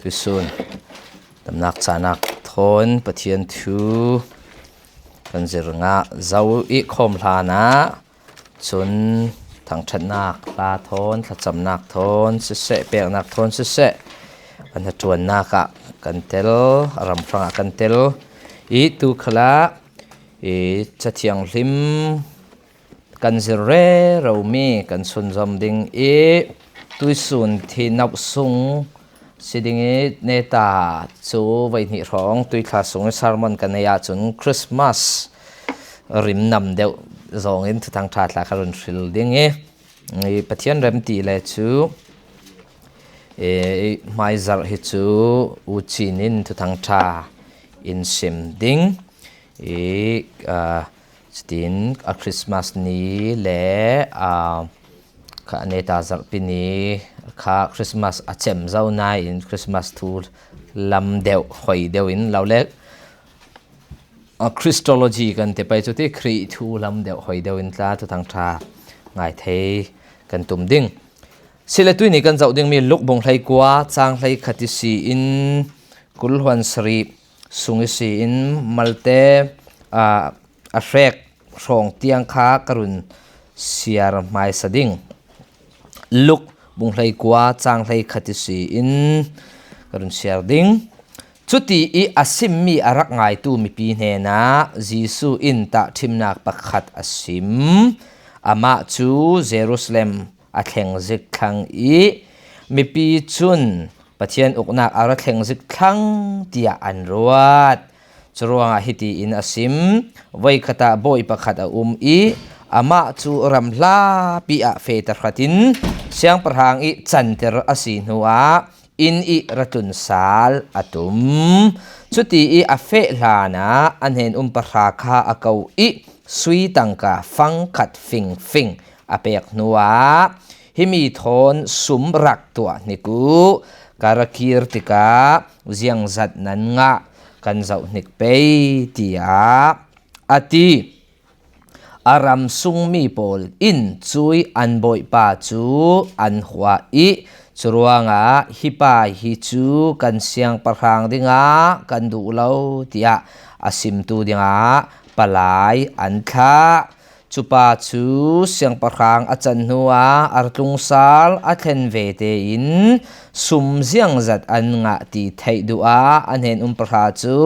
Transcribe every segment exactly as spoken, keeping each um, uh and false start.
Tuisun damnak canak thawn Pathian thu kan zir ngah zo i khawm hlanah cun thangṭhatnak hla thawn, thlacamnak thawn siseh, peknak thawn siseh, a hnaṭuannak ah kan tel, a ram hrangah kan tel i tu khalah i Cathiang Hlim kan zir reromi kan sunzom ding i tuisun thi nauh sung si ding i neta cu voihnih hrawng tuithla sung i sermon kan nei ahcun Christmas rim nam deuh zawngin Thuthang ṭha tla ka run hril ding i, i Pathian rem ti le cu i hmaizarh hi cu U Cin in Thuthang ṭha in sim ding i, aa, cutin a Christmas ni le, aa, kha neta zarhpi ni kha Christmas a cem zo nain Christmas thu lam deuh hoi deuh in lo le, a Christology kan ti pei cu ti Khrih thu lam deuh hoi deuh in tla Thuthang ṭha ngai thei kan tum ding. Si le tuini kan zoh dingmi Luk bung hleikua cang hleikhat i si in kul hluan sarih sung i si in malte, aa, a hrek hrawng tiang kha ka run siar hmaisa ding. Luk bung hleikua cang hleikhat i si in ka run siar ding. Cuti i a simmi a rak ngaitu mipi hnenah Jesuh in tahṭhimnak pakhat a sim. Amah cu Jerusalem a thleng zik thlang i mipi cun Pathian uknak a ra thleng zik thlang tiah an ruat. Curuangah hiti in a sim: Voikhat ah bawi pakhat a um i amah cu ram hlapi ah feh tahratin siangpahrang i canter a si hnuah inn i ra tlun sal a tum. Cuti i a feh hlanah a hnen um pahra kha a ko i sui tangka fangkhat fingfing a pek hnuah, "Himi thawn sum rak tuah hnik u, ka ra kir tikah ziangzat nan ngah kan zoh hnik pei," tiah a ti. A ram sungmi pawl in cui an bawipa cu an huah i, "Curuangah hi pa hi cu kan siangpahrang dingah kan duh lo," tiah a simtu dingah palai an thlah. Cupa cu siangpahrang a can hnuah a ra tlung sal a thlen ve tein sum ziangzat an ngah ti theih duh ah a hnen um pahra cu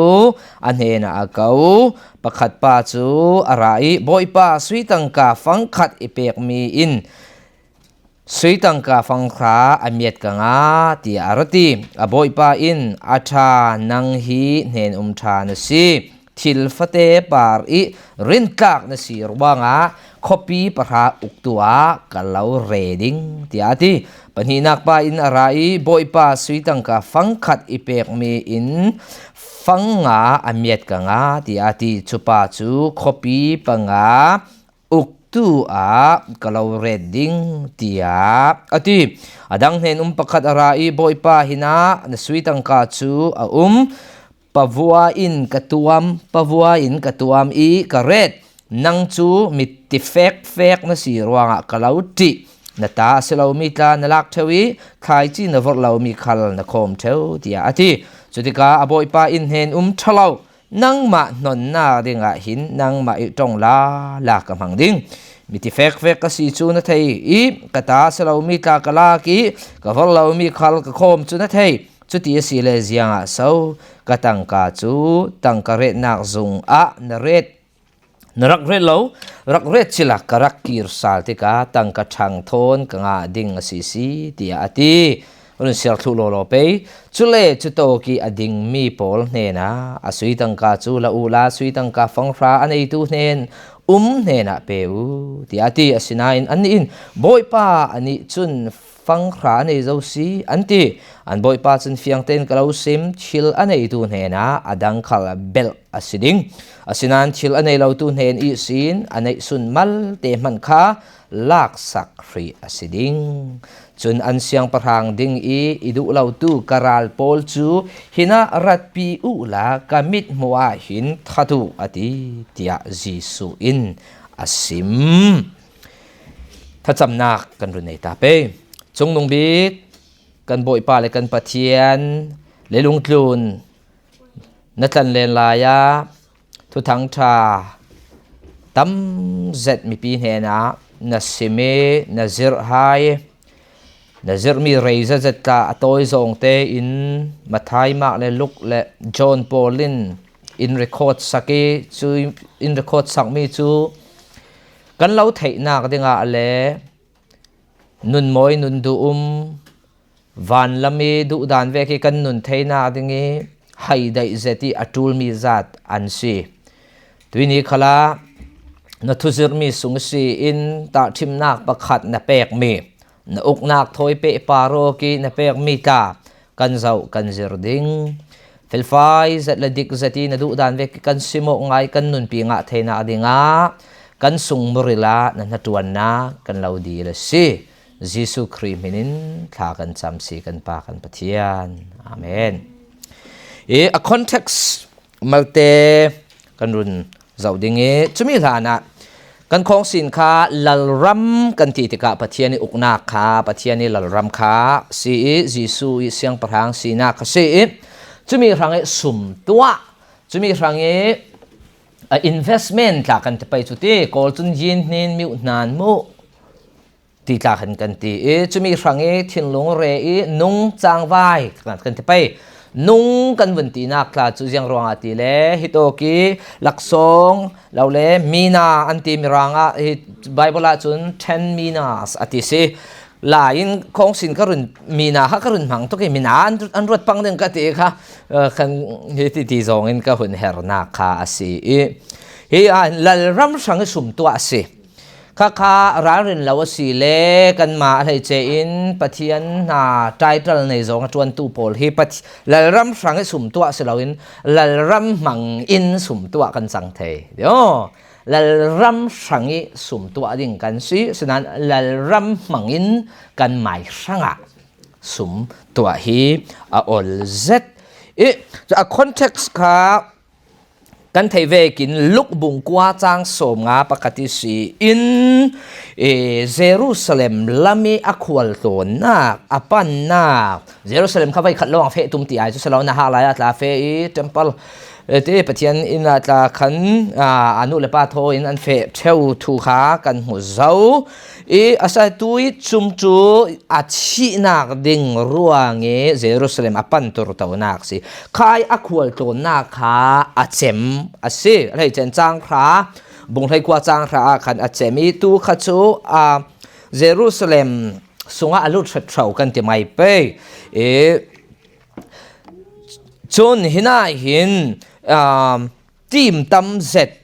a hnenah a ko. Pakhat pa cu a ra i, "Bawipa, sui tangka fangkhat i pekmi in sui tangka fanghra a miat ka ngah," tiah a ra ti. A bawipa in, "A ṭha, nang hi hnen um ṭha na si. Thil fate par i rintlak na si ruangah khuapi pahra uktu ah ka lo re ding," tiah a ti. Pahnihnak pa in a ra i, "Bawipa, sui tangka fangkhat i pekmi in fang nga a miat ka ngah," tiah a ti. Cupa cu, "Khuapi panga uktu ah ka lo ret ding," tiah a ti. A dang hnen um pakhat a ra i, "Bawipa, hinah na sui tangka cu a um. Pavua in ka tuam, pavua in ka tuam i ka ret. Nang cu mi ti fekfek na si ruangah ka lo ṭih. Na ta a si lomi tla na lak ṭheu i thlaici na vorh lomi khal na khawm ṭheu," tiah a ti. Cutikah a bawipa in hnen um ṭha lo, "Nangmah hnonnak dingah hin nangmah i ṭong lala ka hmang ding. Mi ti fekfek ka si cu na thei i ka ta a si lomi tla ka lak i ka vorh lomi khal ka khawm cu na thei. Cuti a si le ziangah so ka tangka cu tangka retnak zung ah na ret, na rak ret lo, rak ret cila ka rak kir sal tikah tangka ṭhang thawn ka ngah ding a si si," tiah a ti. Run siar thluh lawlaw pei. Cule cutawk i a dingmi pawl hnenah, "A sui tangka cu la uhla, sui tangka fanghra a neitu hnen um hnenah pe u," tiah a ti. Asinain annih in, "Bawipa, anih cun fanghra a nei zo si," an ti. An bawipa cun, "Fiang tein ka lo sim, thil a neitu hnenah a dang khal belh a si ding. Asinain thil a nei lotu hnen ihsin a neihsun malte hmanh kha laksak hrih a si ding. Cun an siangpahrang ding i i duh lotu ka ral pawl cu hinah ratpi uhla ka mithmuh ah hin that uh," a ti, tiah Jesuh in a sim. Thlacamnak kan run nei ta pei. Cungnung bik kan Bawipa le kan Pathian, le lungtlun na tlan len lai-a Thuthang ṭha tam zet mipi hnenah na sim i na zirh hai. Na zirhmi rei zazet tla a tawi zawngte in Mathai, Mark le Luk le John Paul in in record sak i cu in record sakmi cu kan lo theihnak dingah le nun mawi nun duh um, van lam i duhdan vek i kan nun theinak ding i hai daih zet i a ṭulmi zat an si. Tuini khalah na thuzirhmi sung si in tahṭhimnak pakhat na pekmi, na uknak thawi pehpar awk i na pekmi tla kan zoh kan zir ding. Felfai zet le dik zet i na duhdan vek i kan sim awk ngai, kan nunpi ngah theinak dingah kan sung muril ah na hnaṭuannak kan lo dil a si. Jesuh Khrih hmin in thla kan cam si kan Pa kan Pathian. Amen. I a context malte kan run zoh ding i, cumi hlanah kan khawngsin kha lalram kan ti tikah Pathian i uknak kha, Pathian i lalram kha si i, Jesuh i siangpahrang sinak kha si i, cumi hrang i sum tuah, cumi hrang i a investment tla kan ti pei cu ti, Kawl cun yin hnin miuh hnan muh ti tla khan kan ti i, cumi hrang i thinlung re i nung cangvai kan ti pei. Nung kan vun tinak tla cu ziang ruangah ti le, hitawk i laksawng lo le mina an ti Mirang ah, hi Bible ah cun ten minas a ti si. Lai in khawngsin ka run, mina kha ka run hmang tuk i, mina an, an ruat pang ding ka ti kha, eh, kan hi ti ti zawng in ka hun hernak kha a si i, hi a lalram hrang i sum tuah a si. Kha kha ralrin lo a si le, kanmah a hleice in Pathian hna title nei zawng a ṭuantu pawl hi Pathi-, lalram hrang i sum tuah si loin lalram hmang in sum tuah kan cang thei. Yo, lalram hrang i sum tuah ding kan si, sinan lalram hmang in kanmah hrangah sum tuah hi a ol zet. I, a context kha kan theih vekin Luk bung kua cang sawm nga pakhat i si in, e, Jerusalem lam i a khualtlawnnak, a pannak, Jerusalem kha veikhat lawng a feh tum ti ai cu si lo, na hak lai ah tla feh i temple, e, ti Pathian inn ah tla khan, a, a nu le pa thaw in an feh ṭheu thu kha kan hmu zo. I a satu i cum cu a thihnak ding ruang i Jerusalem a pan turtonak si. Khai a khualtlawnnak kha a cem a si. A hleice in cang hra, bung hleikua cang hra ah khan a cem i tu kha cu, a, Jerusalem sungah a lut hret hro kan ti mai pei. I cun hinah hin, um, tim tam zet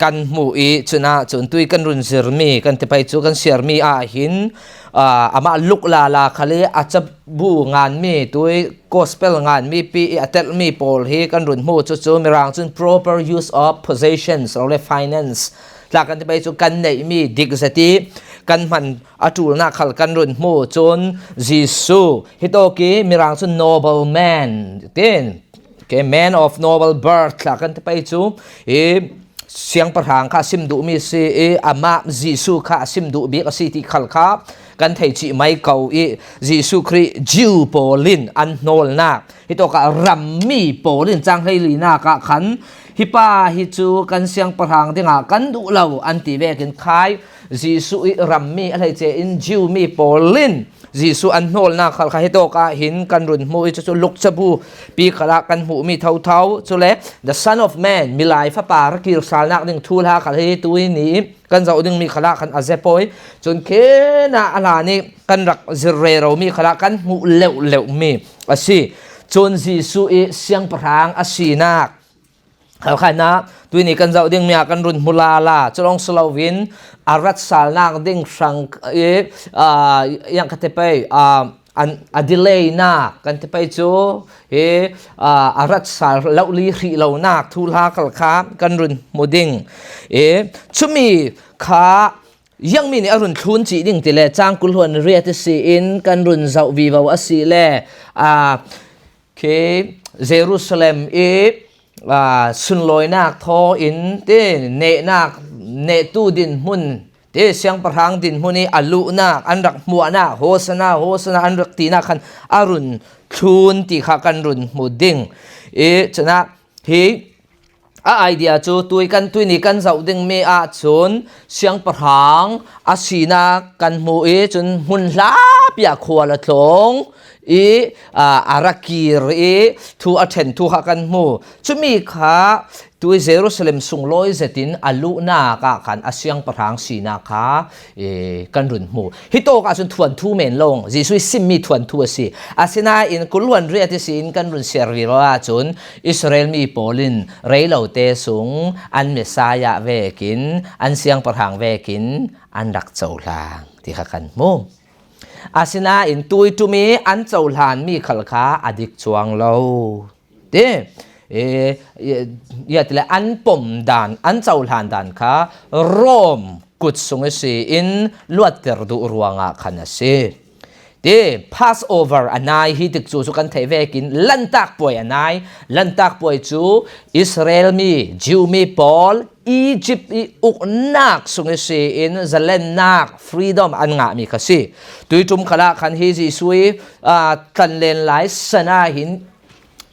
kan hmuh i, cun ah cun tui kan run zirmi, kan ti pei cu kan siarmi ah hin, ah, amah Luk lala khal i a cabu nganmi, tui gospel nganmi pi i a telhmi pawl hi kan run hmuh. Cucu Mirang cun proper use of possessions lo le finance tla kan ti pei cu kan neihmi dik zet i kan hman a ṭulnak khal kan run hmuh. Cun Jesuh hitawk i Mirang cun noble man tin, okay, man of noble birth tla kan ti pei cu i siangpahrang kha a sim duhmi si i, amah Jesuh kha a sim duh bik a si ti khal kha kan thei cih mai ko i, Jesuh Khrih Jew pawl in an hnawlnak, hitawk ah rammi pawl in cang hleilinak ah khan hi pa hi cu kan siangpahrang dingah kan duh lo an ti vekin khai Jesuh i rammi a hleice in Jew mi pawl in Jesuh an hnawlnak khal kha hitawk ah hin kan run hmuh i, cucu Luk cabu pi khalah kan hmuhmi thotho. Cule the Son of Man, Milai Fapa ra kir salnak ding thuhla khal hi tui ni kan zoh dingmi khalah khan a zia pawi. Cun khin ah a hlan i kan rak zir reromi khalah kan hmuh leuhleuhmi a si. Cun Jesuh i siangpahrang a sinak Khalkhaina, tuini kan zoh dingmi ah kan run hmu lala, cu lawng si loin a rat salnak ding hrang i, aa, yang ka ti pei, aa, an, a delay na kan ti pei cu, i, aa, a rat sal lohli hrih lonak thuhla kal kha kan run hmu ding. I, cumi kha ziangmi nih a run thlun cih ding ti le, cang kul hluan riat i si in kan run zoh vivo a si le, aa, khi Jerusalem i, aa, sunlawinak thaw in ti nehnak, nehtu dinhmun ti siangpahrang dinhmun i a luhnak, an rak hmuahnak, Hosanna, Hosanna an rak tinak khan a run thlun ti kha kan run hmu ding. I cun ah hi a idea cu tui kan, tuini kan zoh dingmi ah cun siangpahrang a sinak kan hmu i cun hmun hlapi ah khual a tlawng i, aa, a ra kir i thu a ṭhen thu kha kan hmu. Cumi kha tui Jerusalem sunglawi zetin a luhnak ah khan a siangpahrang sinak kha, ee, kan run hmu. Hi tawk ah cun thuanthu men lawng, Jesuh i simmi thuanthu a si. Asinain kul hluan riat ihsin kan run siar vivo ahcun Israel mi pawl in rei lote sung an Messiah vekin, an siangpahrang vekin an rak cohlang ti kha kan hmu. Asinain tui ṭum i an cohlanmi khal kha a dik cuang lo. Ti, e, e, ia tile an pom dan, an cohlan dan kha Rom kut sung ihsin luatter duh ruangah khan a si. Ti, Passover a nai hi tikcu cu kan theih vekin Lantak puai a nai. Lantak puai cu Israel mi, Jew mi pawl Egypt i uknak sung ihsin zalennak, freedom an ngahmi kha si. Tui ṭum khalah khan hi Jesuh i, aa, tlanlen lai san ah hin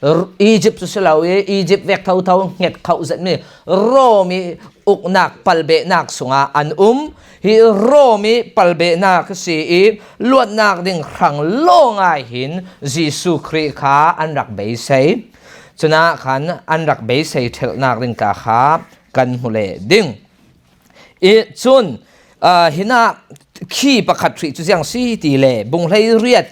r-, Egypt cu si lo i, Egypt vek thotho hnget khoh zetmi Rom i uknak palbehnak sungah an um. Hi Rom i palbehnak a si i, luatnak ding hrang lawng ah hin Jesuh Khrih kha an rak beisei. Cunah khan an rak beisei ṭhelhnak ding ta kha kan hmu leh ding. I cun, aa, hinah khi pakhat hrih cu ziang si ti le, bung hleiriat,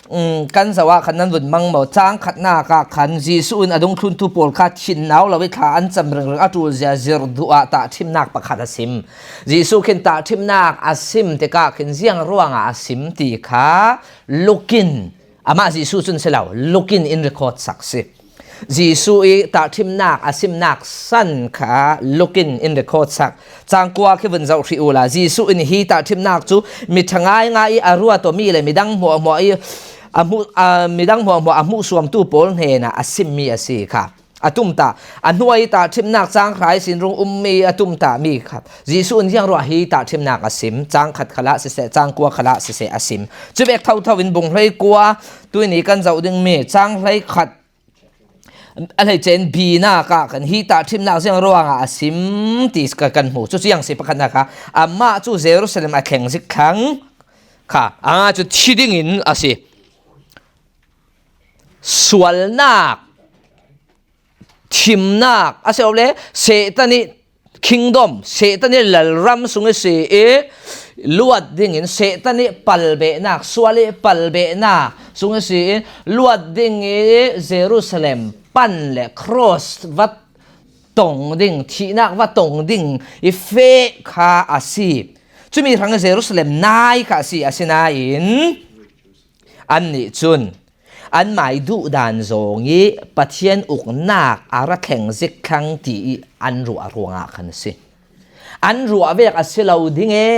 um, kan zoh ah khan nan vun mang maw? Cang khatnak ah khan Jesuh in a dungthluntu pawl kha thin nau lo i thla an cam ringring a ṭul zia zir duh ah tahṭhimnak pakhat a sim. Jesuh khin tahṭhimnak a sim tikah khin ziang ruangah a sim ti kha lukin, amah Jesuh cun si lo, lukin in record sak si. Jesuh i tahṭhimnak a simnak san kha lukin in record sak. Cang kua khi vun zoh hrih uhla, Jesuh in hi tahṭhimnak cu mi ṭha ngaingai i a ruat awmi le midang hmuahhmuah i a hmuh, aa, midang hmuahhmuah a hmuhsuamtu pawl hnenah a simmi a si kha. A tumtah, a hnuai i tahṭhimnak cang hra ihsin rung ummi a tumtahmi kha Jesuh in ziang ruah hi tahṭhimnak a sim, cang khat khalah siseh, cang kua khalah siseh a sim. Cuvek thotho in bung hleikua, tuini kan zoh dingmi cang hleikhat a hleice in binak ah khan hi tahṭhimnak ziang ruangah a sim ti ka, kan hmu. Cucu ziang si pakhatnak kha, amah cu Jerusalem a thleng zik thlang kha, aa, cu thi dingin a si. Sualnak, thimnak, a si lo le, Satan i kingdom, Satan i lalram sung i si i luat dingin, Satan i palbehnak, sual i palbehnak sung i si i luat ding i Jerusalem pan le cross va tong ding, thihnak va tong ding i feh kha a si. Cumi hrang i Jerusalem nai kha a si, asinain annih cun anmai duhdan zong i Pathian uknak a ra thleng zik thlang ti i an ruah ruangah khan a si. An ruah vek a si lo ding e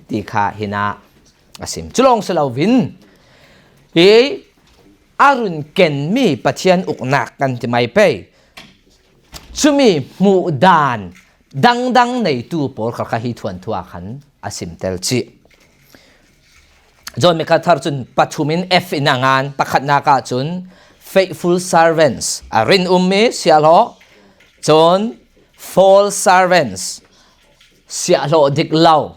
ti kha hinah a sim. Cu lawng si loin hi a run kenmi Pathian uknak kan ti mai pei. Cumi hmuh dan dangdang neitu pawl kha kha hi thuanthu ah khan a simtel cih. John MacArthur cun pathum in F in a ngan, pakhatnak ah cun faithful servants, a rinummi siahlawh, cun false servants, siahlawh dik lo,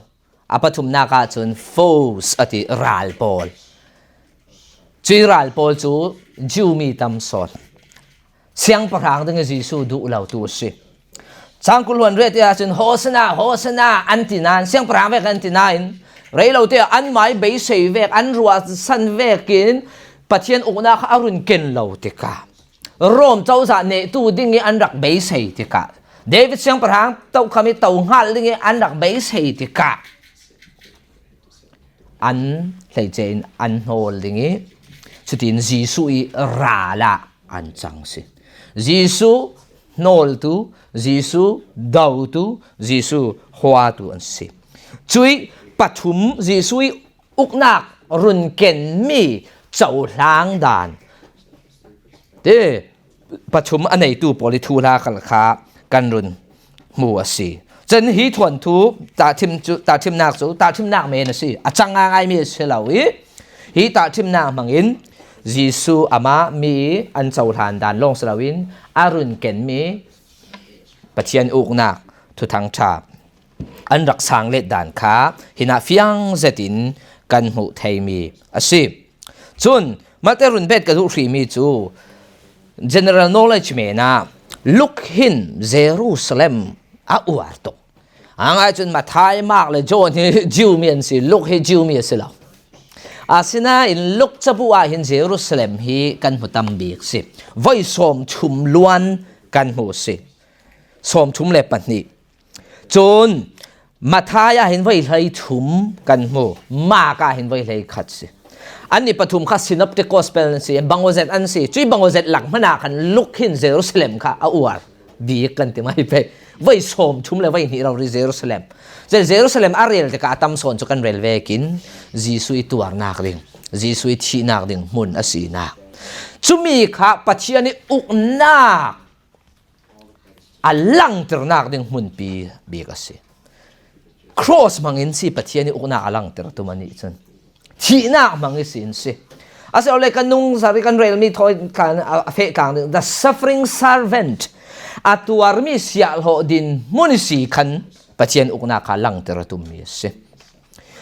a pathumnak ah cun foes a ti, ral pawl. Cui ral pawl cu Jew mi tam sawn. Siangpahrang ding i Jesuh duh lo tu a si. Cang kul hluan riat ah cun, "Hosanna, Hosanna," an ti nain, siangpahrang vek an ti nain, rei lo te anmai beisei vek, an ruahsan vekin Pathian uknak kha a run ken lo tikah, Rom cozah nehtu ding i an rak beisei tikah, David siangpahrang tokham i to hngalh ding i an rak beisei tikah, an hleice in an hnawl ding i, cutin Jesuh i ral ah an cang si. Jesuh hnawltu, Jesuh dotu, Jesuh huatu an si. Cui pathum Jesuh i uknak run kenmi cohlang dan te pathum a neitu pawl i thuhla khal kha kan run hmu a si. Cun hi thuanthu tahṭhim cu, tahṭhimnak cu tahṭhimnak men a si. A cang ngaingaimi a si lo i hi tahṭhimnak hmangin Jesu amah mi an cohlan dan lawng si loin a run kenmi Pathian uknak thuthang ṭha an rak sang let dan kha hinah fiang zetin kan hmuh theimi a si. Cun Mate run bet ka duh hrimi cu general knowledge menah Luke hin Jerusalem a uar tuk. A ngai cun Matthai, Mark le John hi Jew mi an si, Luke hi Jew mi a si lo. Asinain Luke cabu ah hin Jerusalem hi kan hmu tam bik si. Voi sawmthum luan kan hmu si. Sawmthum le pahnih. Cun Matthai ah hin voi hleithum kan hmu, Mark ah hin voi hleikhat si. Annih pathum kha synoptic gospel an si, bangawzet an si. Cui bangawzet lak hmanah khan Luke hin Jerusalem kha a uar bik kan ti mai pei. Voi sawmthum le voi hnih rori Jerusalem. Cun Jerusalem a rel tikah a tam sawn cu kan rel vekin Jesuh i tuarnak ding, Jesuh i thihnak ding hmun a sinak. Cumi kha Pathian i uknak a langternak ding hmunpi bik a si. Cross hmangin si Pathian i uknak a langter tum anih cun. Thihnak hmang ihsin si. A si le kan nungzar i kan relmi thawi tlan a a feh tlang ding. The suffering servant. A tuarmi siahhlawh dinhmun ihsi khan Pathian uknak kha langter a tummi a si.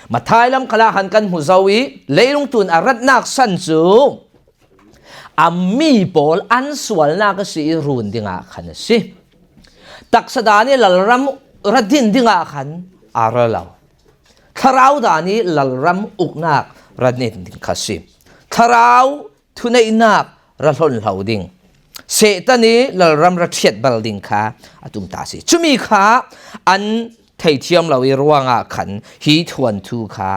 Matthai lam khalah khan kan hmu zo i leilung tlun a ratnak san cu a mi pawl an sualnak ihsi i run dingah khan a si. Taksa dan i lalram ra din dingah khan a ra lo. Thlarau dan i lalram uknak ra din ding kha si. Thlarau thuneihnak ra hlonhlo ding, Satan i lalram ra ṭhiat bal ding kha a tumta si. Cumi kha an theithiam lo i ruangah khan hi thuanthu kha,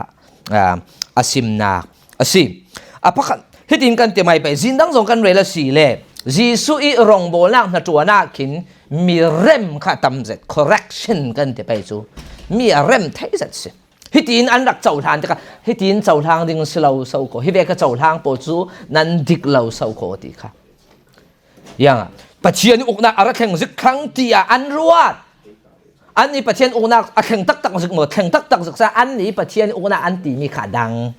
aa, a simnak a si. A pakhat hitin kan ti mai pei, zin dang zong kan rel a si le Jesuh i rongbawlnak hnaṭuan ah khin mi rem kha tam zet, correction kan ti pei cu mi a rem thei zet si. Hitin an rak cohlan tikah, hitin cohlang ding si lo so ko, hi ve ka cohlang pawl cu nan dik lo so ko ti kha. Yang Pathian uknak a ra thleng zik thlang tiah an ruat. Annih Pathian uknak a thleng taktak zik maw, thleng taktak zik sa annih Pathian uknak an timi kha dang.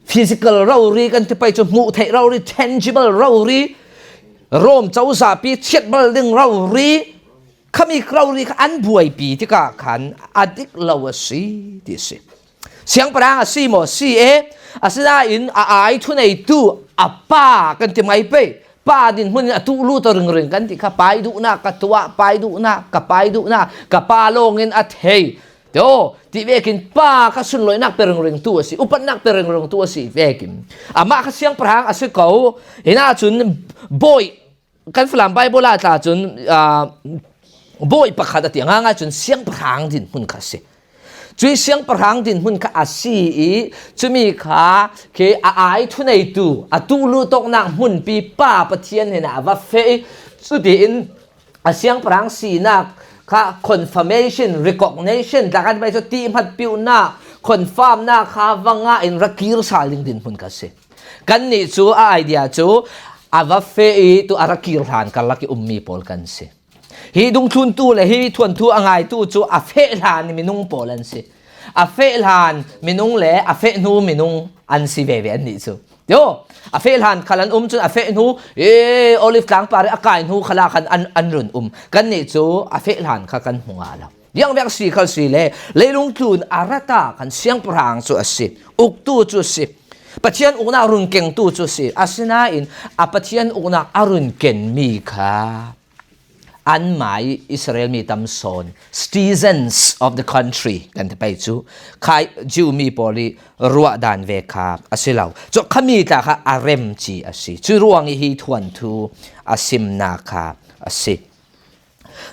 Physical rori kan ti pei cu hmuh theih rori, tangible rori, Rom cozahpi chiatbal ding rori, khami rori kha an buaipi tikah khan a dik lo a si ti si. Siangpahrang a si maw? Si e. Asinain a ai thuneitu a pa kan ti mai pei. Pa dinhmun in a tuh lut aw ringring kan ti kha, pai duhnak ka tuah, pai duhnak, ka pai duhnak, ka pa lawngin a thei. Tio, ti vekin pa kha sunlawinak pe ringring tu a si, upatnak pe ringring tu a si vekin. Amah kha siangpahrang a si ko, hinah cun bawi, kan Falam Bible ah tla cun, aa, bawi pakhat a ti, a ngai cun siangpahrang dinhmun kha a si. Cui siangpahrang dinhmun kha a si i, cumi kha khi a ai thuneitu, a tuh lut awknak hmunpi pa Pathian hinah a va feh i, cutiin a siangpahrang sinak kha confirmation, recognition, tla kan bai cu tihmat piuhnak, confirmnak kha va ngah in ra kir sal ding dinhmun kha si. Kannih cu a idea cu a va feh i tu a ra kir hlan karlak i ummi pawl kan si. Hi dungthluntu le hi thuanthu a ngaitu cu a feh hlan minung pawl an si. A feh hlan minung le a feh hnu minung an si veve annih cu. Tio, a feh hlan khal an um cun a feh hnu, ee, Olive tlang par i a kai hnu khalah khan an, an run um. Kannih cu a feh hlan kha kan hmu ngah lo. Ziangvek si khal si le, leilung tlun a rat ah khan siangpahrang cu a si. Uktu cu a si. Pathian uknak run kengtu cu a si. Asinain a Pathian uknak a run kenmi kha anmah i Israel mi tam sawn, citizens of the country kan ti pei cu, khai Jew mi pawl i ruah dan ve kha a si lo. Cu khami tla kha a rem ci a si. Cu ruang i hi thuanthu a simnak kha a si.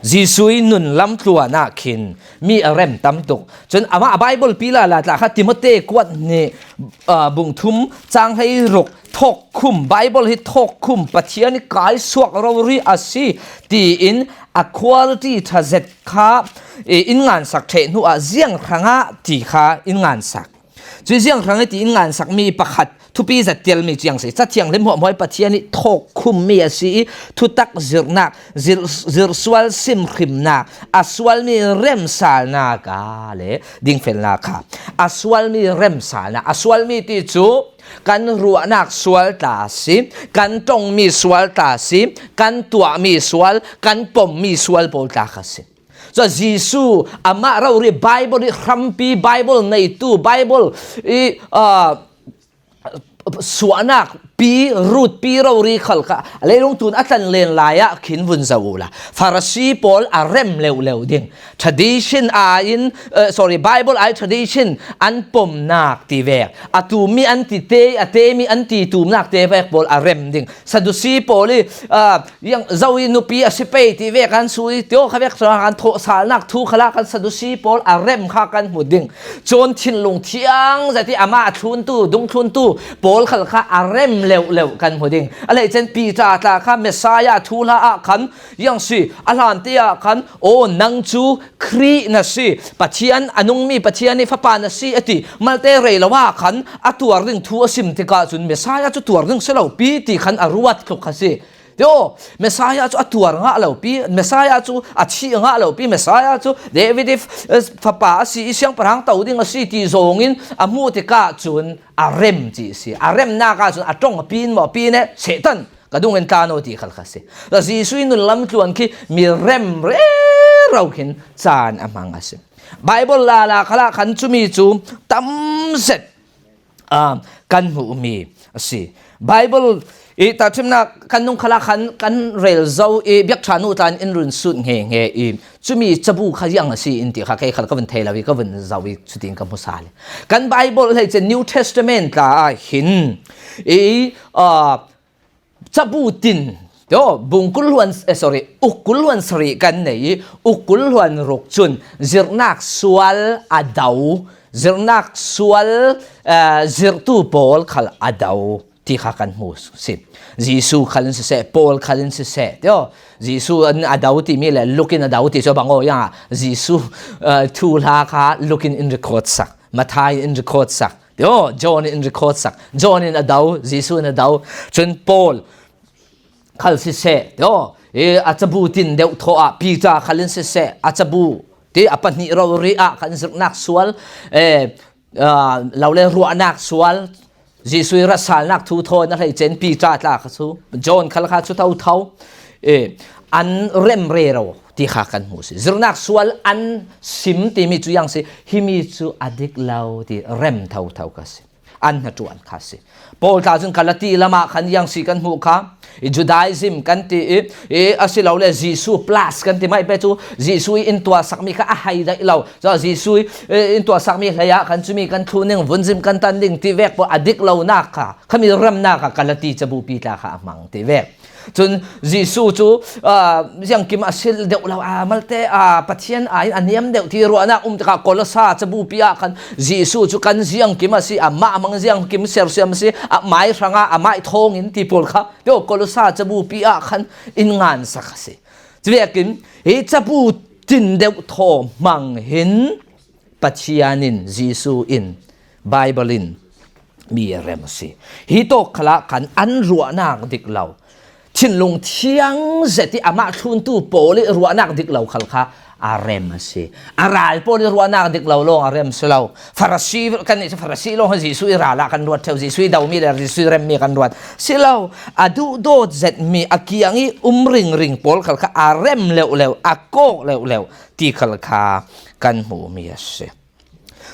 Jesuh i nun lamtluan ah khin mi a rem tam tuk. Cun amah a Bible pi lala tla kha Timote kuat hnih, aa, bung thum cang hleiruk thawkkhum, Bible hi thawkkhum, Pathian i kaisuak rori a si tiin a quality ṭha zet kha, eh, in ngansak ṭheh hnu ah ziang hrangah ti kha in ngansak. Cui ziang hrang i ti in ngansak mi pakhat thupi zat tel mi ciang si. Cathiang lim huahhuai Pathian i thawk khum mi a si i thutak zirnak, zir, zirsual simhrimnak, a sual mi remsalnak a le dingfelnak kha. A sual mi remsalnak, a sual mi ti cu kan ruahnak sual ta si, kan ṭong mi sual ta si, kan tuah mi sual, kan pom mi sual pawl ta kha si. Cun Jesuh amah rori Bible i hrampi, Bible neitu, Bible i, aa, suahnak pi, rutpi rori khal kha leilung tun a tlan len lai ah khin vun zoh uhla. Farasi pawl a rem leuhleuh ding. Tradition a in, eh, sorry, Bible ai tradition an pomnak ti vek. A tummi an ti te, a temi an ti tumnak te vek pawl a rem ding. Sadusi pawl i, ah, yang zo i nupi a si pei ti vek an sui, tio kha vek sa kan thawhsalnak thu khalah kan Sadusi pawl a rem kha kan hmu ding. Cun thinlung thiang zat i amah a thluntu, dungthluntu pawl khal kha a rem leuhleuh kan hmu ding. A lei cen Peter tla kha Messiah thuhla ah khan, yang si, a hlan te ah khan, aw, nang cu Khrih na si, Pathian a nungmi Pathian i fapa na si, a ti. Malte rei lo ah khan a tuar ding thu a sim tikah cun Messiah cu tuar ding si lo pi ti khan a ruat tluk kha si. Tio, Messiah cu a tuar ngah lo pi, Messiah cu a thih ngah lo pi, Messiah cu David i f-, eh, fapa a si, i siangpahrang to ding a si ti zongin a hmuh tikah cun a rem ci si. A remnak ah cun a ṭong a pin maw, a pin e, Satan, ka dungin tlan aw ti khal kha si. Jesuh i nun lam tluan khi mi rem rero khin caan a hmang a si. Bible lala khalah khan cumi cu tam zet, ah, kan hmuhmi a si. Bible i tahṭhimnak kan nung khalah khan kan rel zo i biakṭha nu tlan in run sut nghe nghe i cumi cabu kha ziang a si in ti kha kei khal ka vun thei lo i ka vun zoh i cutin ka hmu sal i. Kan Bible hei cen New Testament tla ah hin i, ah, cabu tin, tio, bung kul hluan, eh, sorry, uk kul hluan sarih kan nei i, uk kul hluan ruk cun zirhnak sual a do, zirhnak sual, eh, zirhtu pawl khal a do ti kha kan hmu si. Jesuh khal in siseh, Paul khal in siseh, tio, Jesuh in a do timi le Luke in a do ti cu a bang aw, yang ah Jesuh, eh, thuhla kha Luke in in record sak, Matthai in in record sak, tio, John in record sak, John in a do, Jesuh in a do. Cun Paul khal siseh, tio, i a cabu tin deuh thawh ah Peter khal in siseh, a cabu ti a pahnih rori ah khan zirhnak sual, eh, ah, lo le ruahnak sual, Jesuh i ratsalnak thu thawn a hleice in Peter tla kha cu, John khal kha cu thotho, eh, an rem rero ti kha kan hmu si. Zirhnak sual an sim timi cu yang si, himi cu a dik lo ti rem thotho kha si. An hnaṭuan kha si. Paul tla cun Galati lamah khan yang si kan hmuh kha, i Judaism kan ti i, i asilole Jesuh plus kan ti mai pe cu, Jesuh i in tuahsakmi kha a hai daih lo. Cun Jesuh i, i in tuahsakmi hlei ah khan cumi kan thlun ding, vunzim kan tan ding ti vek pawl a dik lonak kha, khami remnak kha Galati cabupi tla kha a hmang ti vek. Cun Jesuh cu, aa, ziangkim a si deuh lo, aa, malte, aa, Pathian aa in a niam deuh ti ruahnak um tikah Kolosa cabupi ah khan Jesuh cu kan ziangkim a si, amah hmang ziangkim sersiam a si, amai hrangah amai thawngin ti pawl kha tio Kolosa cabupi ah khan in ngansak a si. Cuvekin hi cabu tin deuh thaw hmang hin Pathian in, Jesuh in, Bible in mi a rem a si. Hi tawk khalah khan an ruahnak dik lo, thinlung thiang zet i amah thluntu pawl i ruahnak dik lo khal kha a rem a si. A ral pawl i ruahnak dik lo lawng a rem si lo. Farasi kan nih cu Farasi lawng hi Jesuh i ral ah kan ruat ṭheu, Jesuh i domi le Jesuh i remmi kan ruat si lo. A duhdawt zetmi a kiang i um ringring pawl khal kha a rem leuhleuh, a kawk leuhleuh ti khal kha kan hmuhmi a si.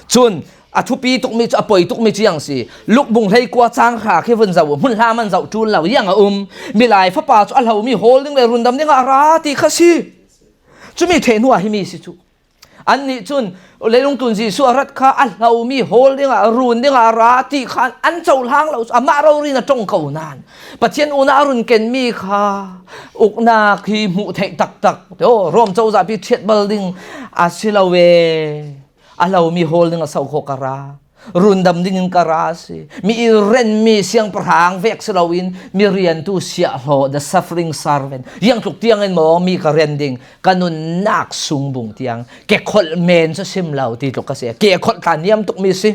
Cun a thupi tukmi cu, a poi tukmi cu ziang si. Luk bung hleikua cang hra khi vun zoh uh, hmun hla man zoh ṭul lo, ziang a um. Milai Fapa cu a hlomi hawl ding le rundam dingah a ra ti kha si. Cumi theih hnu ah himi si cu. Annih cun leilung tlun Jesuh a rat kha a hlomi hawl dingah, run dingah a ra ti khan an cohlang lo cu, amah rori na ṭong ko nain Pathian unau a run kenmi kha uknak hi hmuh theih taktak. Tio, Rom cozahpi ṭhiat bal ding a si lo e. A hlomi hawl ding a so khawh ka ra. Rundam dingin ka ra a si. Mi i renmi siangpahrang vek si loin mi riantu siahhlawh, the suffering servant. Ziangtluk tiangin maw mi ka ren ding, ka nunnak sungbung tiang. Kekholh men cu sim lo ti tluk ka si. Kekholh tla niam tukmi si.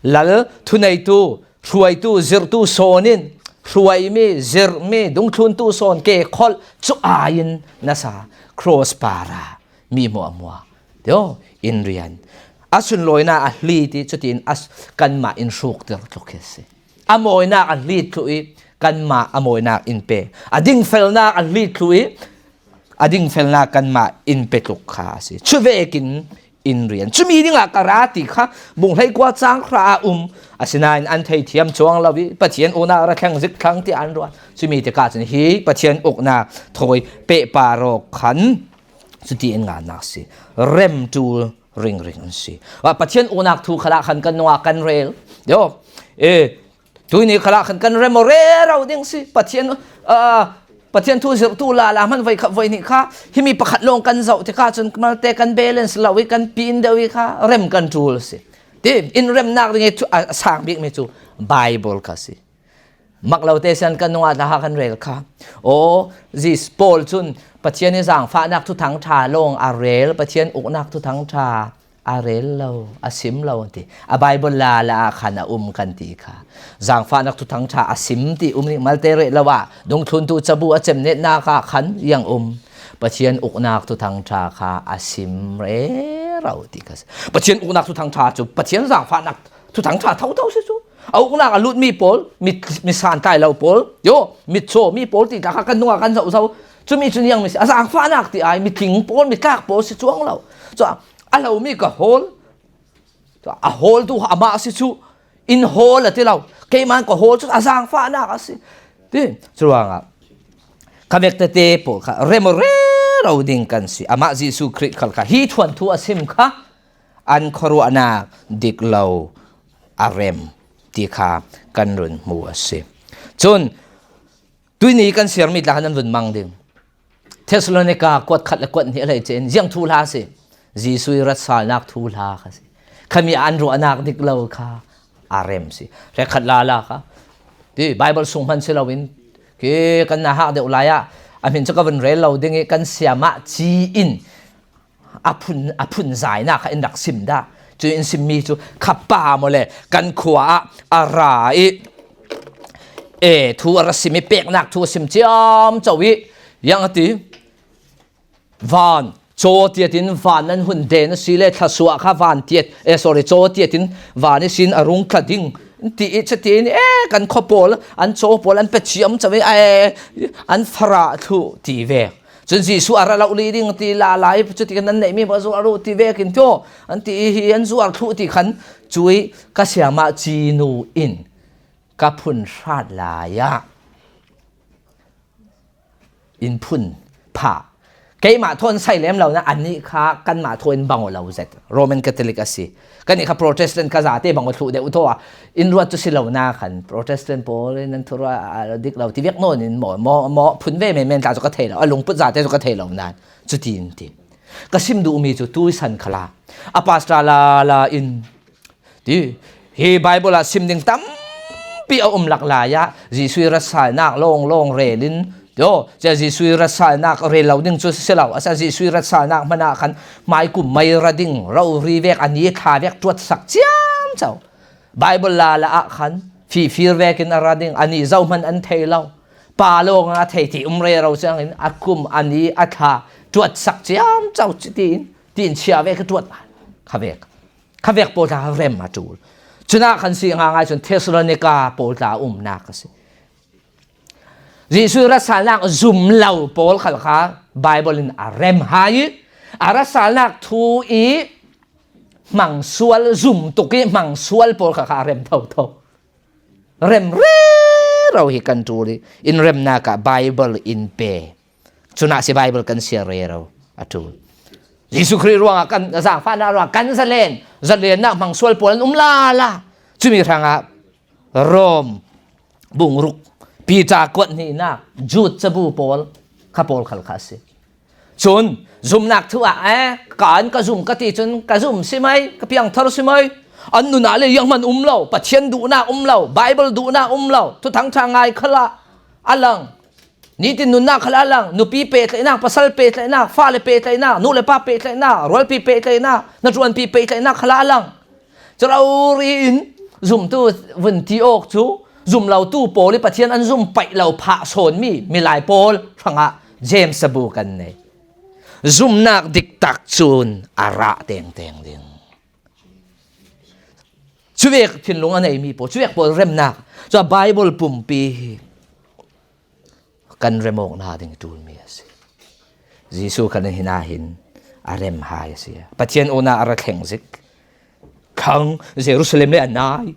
Lal thuneitu, hruaitu, zirhtu sawn in, hruaimi, zirhmi, dungthluntu sawn, kekholh, cu aiin na sa, cross para, mi hmuahhmuah. Tio, in rian. A sunlawinak a hlit i, cutin a s-, kanmah in hruktir tluk hi a si. A mawinak a hlit thluh i, kanmah a mawinak in pe. A dingfelnak a hlit thluh i, a dingfelnak kanmah in pe tluk kha a si. Cuvekin in rian. Cumi dingah ka ra ti kha, bung hleikua cang hra ah um. Asinain an theithiam cuang lo i, Pathian uknak ra thleng zik thlang tiah an ruat. Cumi tikah cun hi Pathian uknak thawi pehpar awk khan, cuti in ngannak si. Rem ṭul ringring an si. Ah, Pathian uknak thu khalah khan kan nungak kan rel. Yo, eh, tuini khalah khan kan rem aw rero ding si. Pathian, ah, Pathian thu zirhtu lala hman voikhat voihnih kha, himi pakhat lawng kan zoh tikah cun malte kan balance lo i kan pin deuh i kha rem kan ṭul si. Ti, in remnak ding i cu, a sang bikmi cu Bible kha si. Mak lote sian kan nungak dah kan rel kha. Aw, Jesuh Paul cun Pathian i zangfahnak thuthang ṭha lawng a rel, Pathian uknak thuthang ṭha a rel lo, a sim lo ti. A Bible lala ah khan a um kan ti kha. Zangfahnak thuthang ṭha a sim ti um nih malte reh lo ah, dungthluntu cabu a cemnetnak ah khan iang um. Pathian uknak thuthang ṭha kha a sim rero ti kha. Pathian uknak thuthang ṭha cu Pathian zangfahnak thuthang ṭha thotho si cu. A uknak a lutmi pawl, mi, mi santlai lo pawl, yo, mitcawmi pawl ti tla kha kan nungak kan zohzo. Cumi cun iang mi si, a zangfahnak ti ai, mitling pawl, mitlak pawl si cuang lo. Cu a lomi ka hawl, a hawltu amah a si cu, in hawl a ti lo. Keimah ka hawl cu a zangfahnak a si. Ti, curuangah, ka vek tete pawl kha rem rero ding kan si. Amah Jesuh Khrih khal kha hi thuanthu a sim kha, an khuaruahnak dik lo a rem ti kha kan run hmu a si. Cun, tuini kan siarmi tla khan an vun mang ding. Thessalonika kuat khat le kuat hnih a hlei cin ziang thuhla a si. Jesuh i ratsalnak thuhla kha si. Khami an ruahnak dik lo kha a rem si. Hrekkhat lala kha. Ti Bible sung hman si loin, ki kan na hak deuh lai ah a hmin cu ka vun rel lo ding i kan siamah ci in a phun, a phunzainak kha in rak sim dah. Cu in simmi cu kha pa maw le kan khua ah a ra i, e, thu a ra sim i peknak thu a sim ciamco i, iang a ti, van caw tiat in van nan hun den a si le thlasuah kha van tiat, e, sorry, caw tiat in van ihsin a rung thla ding ti i, cutin, e, kan khua pawl, an caw pawl an pe ciamco i, e, an farah thluh ti ve. Cun Jesuh a ra lo li ding ti lala i, cuti kan nan neihmi maw zuar uh ti vekin tio, an ti i, hi an zuar thluh ti khan, cui ka siamah cinu in ka phun hrat lai ah in phun phah. Keimah thawn sai lem lo na, anih kha kanmah thawn bang aw lo zet. Roman Catholic a si. Kan nih kha Protestant ka zate bang aw thluh deuh thaw a, in ruat cu si lo na khan Protestant pawl in an thuruah a dik lo ti vek nawn in maw, maw, maw phun ve menmen tla cu ka thei lo, a lungput zate cu ka thei lo nain cuti in ti. Ka sim duhmi cu tuisan khala a pastor lala in ti, hi Bible ah sim ding tampi a um lak lai ah Jesuh i ratsalnak lawnglawng rel in, tio, cia Jesuh i ratsalnak rel lo ding cu si lo, a sia Jesuh i ratsalnak hmanh ah khan hmaikum mai ra ding, rori vek, a ni thla vek tuatsak ciamco. Bible lala ah khan fifir vekin a ra ding, a ni zohman an thei lo. Pa lawng a thei ti um rero ciangin a kum, a ni, a thla tuatsak ciamco cutin, tin chia vek tuat kha vek. Kha vek pawl tla rem a ṭul. Cunah khan si ngaingai cun Thessalonika pawl tla umnak a si. Jesuh i ratsalnak zum lo pawl khal kha Bible in a rem hai i, a ratsalnak thu i hmangsual, zum tuk i hmangsual pawl khal kha a rem thotho. Rem rero hi kan ṭul i, in remnak ah Bible in pe. Cunah si Bible kan siar rero a ṭul. Jesuh Khrih ruangah kan, zangfahnak ruangah kan zalen, zalennak hmangsual pawl an um lala. Cumi hrangah Rom bung ruk, Peter kuat hnihnak, Jude cabu pawl kha pawl khal kha a si. Cun zumnak thu ah, eh, ka an ka zum ka ti cun ka zum si mai, ka piangthar si mai. An nun ah le iang hman um lo, Pathian duhnak um lo, Bible duhnak um lo, thuthang ṭha ngai khalah a lang. Nitin nunnak khalah a lang, nupi pehtlaihnak, pasal pehtlaihnak, fale pehtlaihnak, nu le pa pehtlaihnak, rualpi pehtlaihnak, hnaṭuanpi pehtlaihnak khalah a lang. Cu rori in Zumtu vun ti awk cu, zum lotu pawl i Pathian an zum paih lo phah sawnmi milai pawl hrangah James a bu kan nei. Zumnak diktak cun a rah tengteng ding. Cuvek thinlung a neimi pawl, cuvek pawl remnak, cua Baibal pumpi hi kan remawknak ding tulmi a si. Jesuh khan hin ah hin a rem hai a si. Pathian unau a ra thleng zik. Khang Jerusalem le a nai.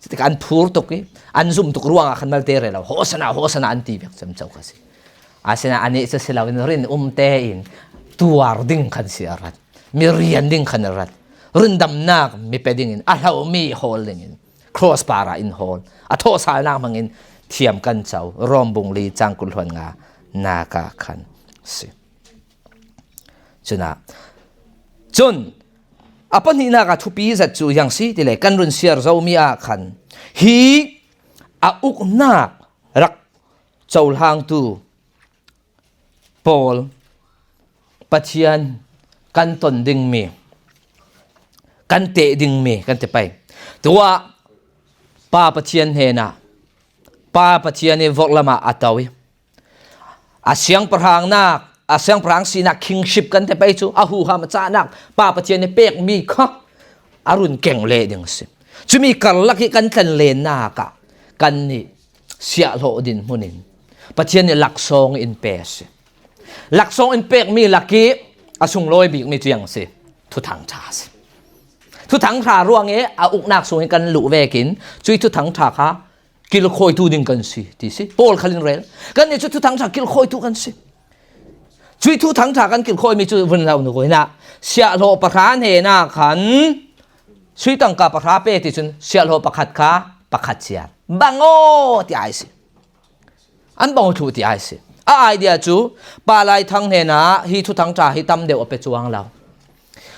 Cutik an phur tuk i, an zum tuk ruangah khan malte rel lo. Hosanna, Hosanna an ti vek ciamco kha si. Asinain anih cu si loin rin um tein tuar ding khan si a rat. Mi rian ding khan a rat. Rundamnak mi pe dingin, a hlomi hawl dingin, cross parah in hawl. A thawhsalnak hmangin thiam kan co. Rom bung li cang kul hluan nga nak ah khan si. Cunah, cun a pahnihnak ah thupi zat cu ziang si tile kan run siar zomi ah khan hi a uknak rak cohlangtu pawl Pathian kan ton dingmi, kan teh dingmi kan ti pei. Tuah Pa Pathian hnenah, Pa Pathian i vorhlamah a to i, a siangpahrangnak, a siangpahrang sinak kingship kan ti pei cu, a huham a cahnak Pa Pathian i pekmi kha a run keng leh ding a si. Cumi karlak i kan tlanlennak ah kannih siahhlawh dinhmun in Pathian i laksawng in pe a si. Laksawng in pekmi lak i a sunglawi bikmi cu ziang a si. Thuthang ṭha a si. Thuthang ṭha ruang i a uknak sung i kan luh vekin cui Thuthang ṭha kha kilkhawitu ding kan si ti si. Paul khal in rel. Kannih cu Thuthang ṭha kilkhawitu kan si. Cui Thuthang ṭha kan kilkhawimi cu vun lo nu hinah siahhlawh pahra hnenah khan sui tangka pahra pe ti cun siahhlawh pakhat kha pakhat ciar. Bang aw ti ai si. An bang aw thluh ti ai si. A idea cu Pa Lai Thang hnenah hi Thuthang ṭha hi tam deuh a pe cuang lo.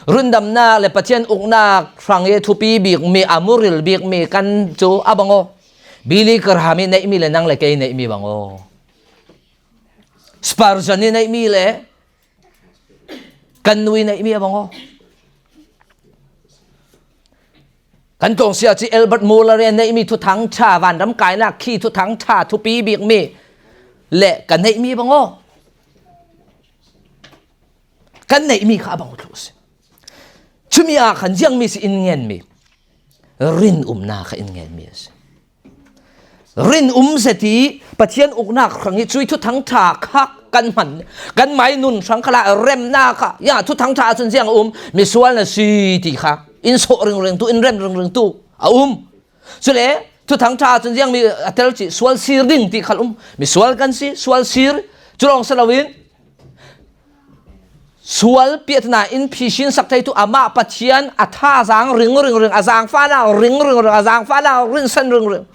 Rundamnak le Pathian uknak hrang i thupi bikmi, a muril bikmi kan cu a bang aw. Billy Graham i neihmi le nang le kei neihmi bang aw. Spurgeon i neihmi le kan nu i neihmi a bang aw. Kan tlawngsia ci Albert Mohler i neihmi Thuthang ṭha, vanram kainak khi Thuthang ṭha thupi bikmi le kan neihmi bang aw. Kan neihmi kha a bang aw thluh a si. Cumi ah khan ziangmi si in ngenmi, rinumnak kha in ngenmi a si. Rinum zet i Pathian uknak hrang i cui Thuthang ṭha kha kan hman, kan mai nun hrang khalah remnak kha, ya, Thuthang ṭha ahcun ziang a um, misual na si ti kha in sawh ringring tu, in rem ringring tu a um. Cule Thuthang ṭha ahcun ziangmi a tel cih, sual sir ding ti khal um. Misual kan si, sual sir, cu lawng si loin sual piahtana in phisin sak theitu amah Pathian a thazaang ringringring, a zaangfahnak ringringring, a zaangfahnak rinsan ringring,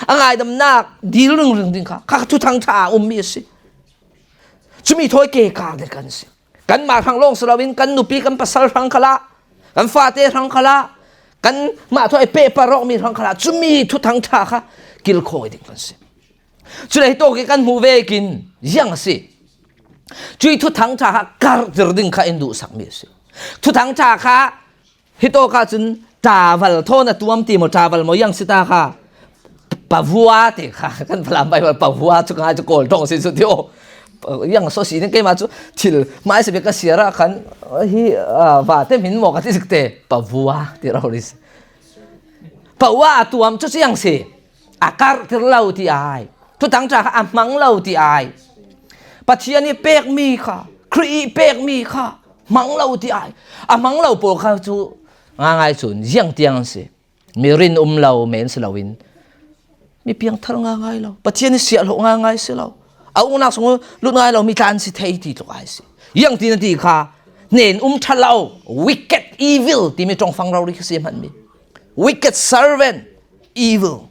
a ngaidamnak dil ringring ding kha, kha Thuthang ṭha ah ummi a si. Cumi thawi ke kar ding kan si. Kanmah hrang lawng si loin kan nupi kan pasal hrang khalah, kan fate hrang khalah, kanmah thawi pehpar awkmi hrang khalah cumi Thuthang ṭha kha kilkhawi ding kan si. Cule hitawk i kan hmuh vekin ziang a si. Cui Thuthang ṭha kha karhtir ding kha in duhsakmi a si. Thuthang ṭha kha hitawk ahcun ṭaval thawn a tuam ti maw, ṭaval maw, ziang si ta kha, pavua ti kha, kan Falam Baibal pavua cu ngai cu Kawl ṭawng si cu ti aw. Ziang so si ning, keimah cu thil hmaisa bik ka siar ah khan hi, ah, vate hmin maw ka ti zik te, pavua ti rori si. Pavua a tuam cu ziang si. A karhtir lo ti ai. Thuthang ṭha kha a hmang lo ti ai. Pathian i pekmi kha, Khrih i pekmi kha hmang lo ti ai. A hmang lo pawl kha cu ngaingai cun ziang tiang an si. Mi rinum lo men si loin mi piangthar ngaingai lo. Pathian i siahhlawh ngaingai si lo. A uknak sung lut ngai lo mi tla an si thei ti tluk ai si. Ziang ti na ti kha, hnen um ṭha lo, wicked evil timi ṭongfang rori kha si hmanmi. Wicked servant, evil.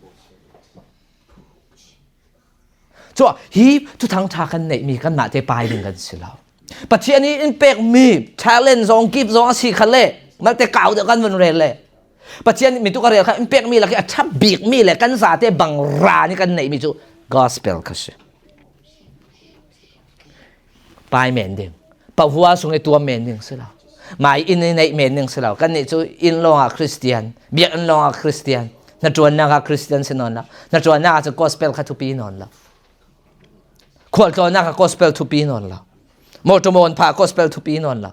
Cu hi Thuthang ṭha kan neihmi kanmah te pai ding kan si lo. Pathian i in pekmi talent zong, gift zong a si kha le, malte kau deuh kan vun rel le, Pathian mi tuk a rel kha in pekmi lak i a ṭha bikmi le kan zate bang ra nih kan neihmi cu gospel kha si. Pai men ding. Pavua sung i tuam men ding si lo. Mai inn i neih men ding si lo. Kannih cu inn lawngah Khristian, biakinn lawngah Khristian, Hnaṭuannak ah Christian si nawn lo. Hnaṭuannak ah cun gospel kha thupi nawn lo. Khualtlawnnak ah gospel thupi nawn lo. Mawṭaw mawn phah gospel thupi nawn lo.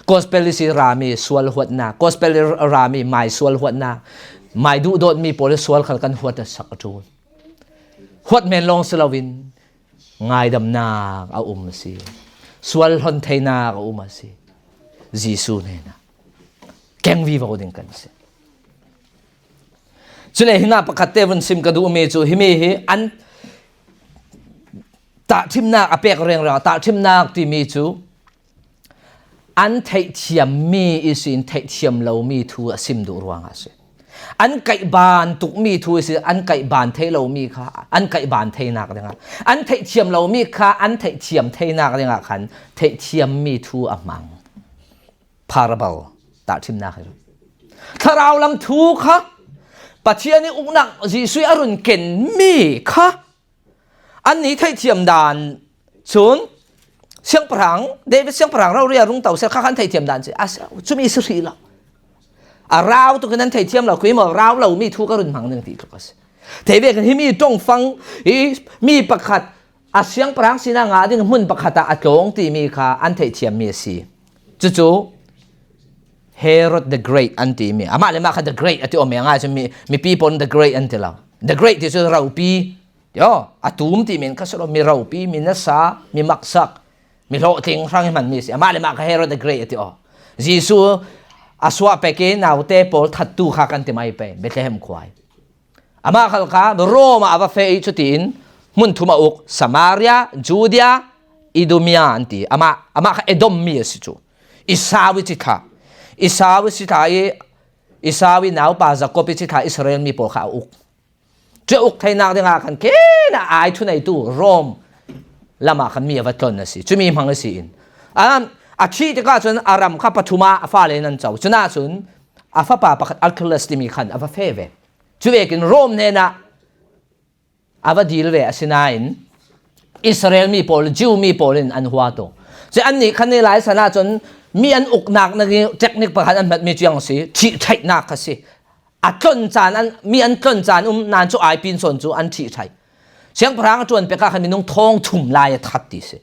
Gospel i si rami sual huatnak, gospel i rami mai sual huatnak, mai duhdawtmi pawl i sual khal kan huat a sak a ṭul. Huat men lawng si loin ngaidamnak a um a si. Sual hlon theinak a um a si. Jesuh hnenah keng vivo ding kan si. Cule hinah pakhat te vun sim ka duhmi cu himi hi an tahṭhimnak a pek rengreng, tahṭhimnak timi cu an theihthiammi ihsin theihthiam lomi thu a sim duh ruangah a si. An kaihban tukmi thu ihsin an kaihban thei lomi kha an kaihban theinak dingah, an theihthiam lomi kha an theihthiam theinak dingah khan theihthiammi thu a hmang. Parable, tahṭhimnak hi. Thlarau lam thu kha Pathian i uknak Jesuh a run kenmi kha annih theihthiam dan cun siangpahrang, David siangpahrang rori a rung to sel kha khan theihthiam dan si, a si, cumi si hrih lo. A rau tukin an theihthiam lo, khui maw rau lomi thu ka run hmang ning ti tluk a si. Thei vekin himi ṭongfang i mi pakhat a siangpahrang sinah ngah ding hmun pakhat ah a tlawng timi kha an theihthiammi a si. Cucu Herod the Great an timi, amah le mah kha the Great a ti awm e, ngai cu mi, mipi pawl the Great an ti lo. The Great ti cu ropi, ti aw, a tum ti men kha si lo, mi ropi, mi nasa, mi maksak, mi hlawhtling hrang i hmanmi a si. Amah le mah kha Herod the Great a ti aw. Jesuh a suah pek i naute pawl thattu kha kan ti mai pei, Bethlehem khua i. Amah khal kha Rome ah a va feh i cutiin hmun thum a uk, Samaria, Judea, Idumea an ti. Amah, amah kha Edom mi a si cu. Esau i cithla, Esau i cithla i, Esau i naupa Jakob i cithla Israel mi pawl kha a uk. Cu a uk theinak dingah khan khin a ai thuneitu Rome lamah khan mi a va tlon a si. Cumi hmang a si in, a, a thih tikah cun a ram kha pathum ah a fale nan co. Cunah cun a fapa pakhat Archelaus timi khan a va feh ve. Cuvekin Rome hnenah a va dil ve, asinain Israel mi pawl, Jew mi pawl in an huat uh. Cun annih khan i lai san ahcun mi an uknak na technique pakhat an hmatmi cu ang si, thih ṭhaihnak kha si. A tlon caan an, mi an tlon caan um nan cu ai pin sawn cu an thih ṭhaih. Siangpahrang a ṭuan pek ah khan minung thawng thum lai a that ti si.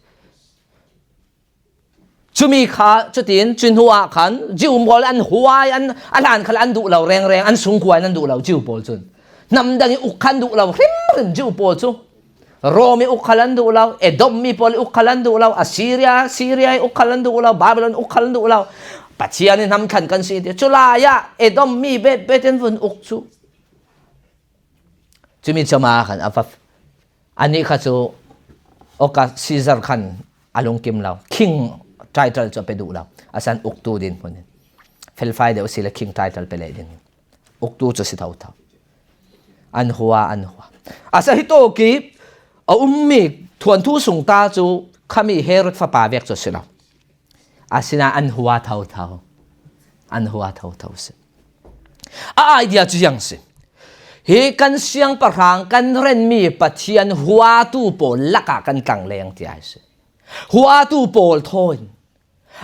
Cumi kha cutin, cu hnu ah khan Jew pawl an huai, an, a hlan khal an duh lo rengreng, an sungkhuai an duh lo Jew pawl cun. Hnam dang i uk khan duh lo hrimhrim Jew pawl cu. Rome i uk khal an duh lo, Edom mi pawl i uk khal an duh lo, Assyria, Syria i uk khal an duh lo, Babylon uk khal an duh lo. Pathian i hnam thlan kan si ti. Cu lai ah Edom mi bet bet in vun uk cu. Cumi cama khan a va, anih kha cu August Caesar khan a lungkim lo, king title cu a pe duh lo, a san uktu din hmun in. Felfai deuh si le king title pe leh ding in. Uktu cu si thotho. An hua, an hua. A sa hi tawk i a ummi thuanthu sung ta cu khami Herod fapa vek cu si lo. Asinain an hua thotho. An hua thotho si. A idea cu ziang si. Hi kan siangpahrang, kan renmi Pathian huatu pawl lakah kan tlangleng tiah si. Huatu pawl thawn.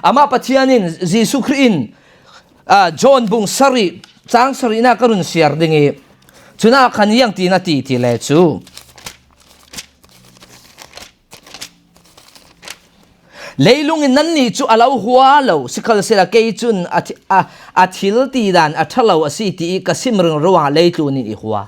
Amah Pathian in, Jesuh Khrih in, aa, John bung sarih, cang sarihnak ka run siar ding i, cunah khan ziang tin a ti ti le cu. Leilung in nannih cu a lo hua lo, sikhalsehla kei cun a thi-, a, a thil tidan a ṭha lo a si, ti i ka sim ring ruangah leitlun in i hua.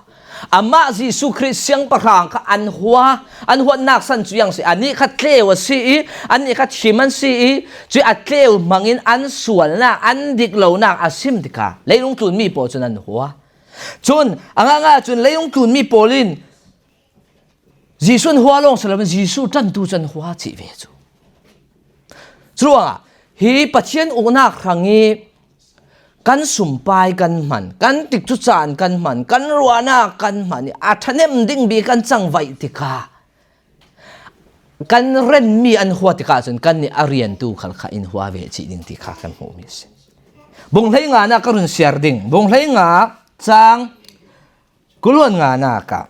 Amah Jesuh Khrih siangpahrang kha an hua, an huatnak san cu ziang si, anih kha tleu a si i, anih kha thim an si i, cu a tleu hmangin an sualnak, an dik lonak a sim tikah leilung tlunmi pawl cun an hua. Cun, a ngahnga cun leilung tlunmi pawl in, Jesuh an hua lawng si loin Jesuh ṭantu cu an hua cih ve cu. Curuangah hi Pathian uknak hrang i kan sumpai kan hman, kan tikcu caan kan hman, kan ruahnak kan hman i a ṭhahnem ding bik kan cangvaih tikah kan renmi an hua tikah cun kannih a riantu khal kha in hua ve cih ding ti kha kan hmuhmi a si. Bung hleinganak ka run siar ding. Bung hleinga cang Kuluan nganak ah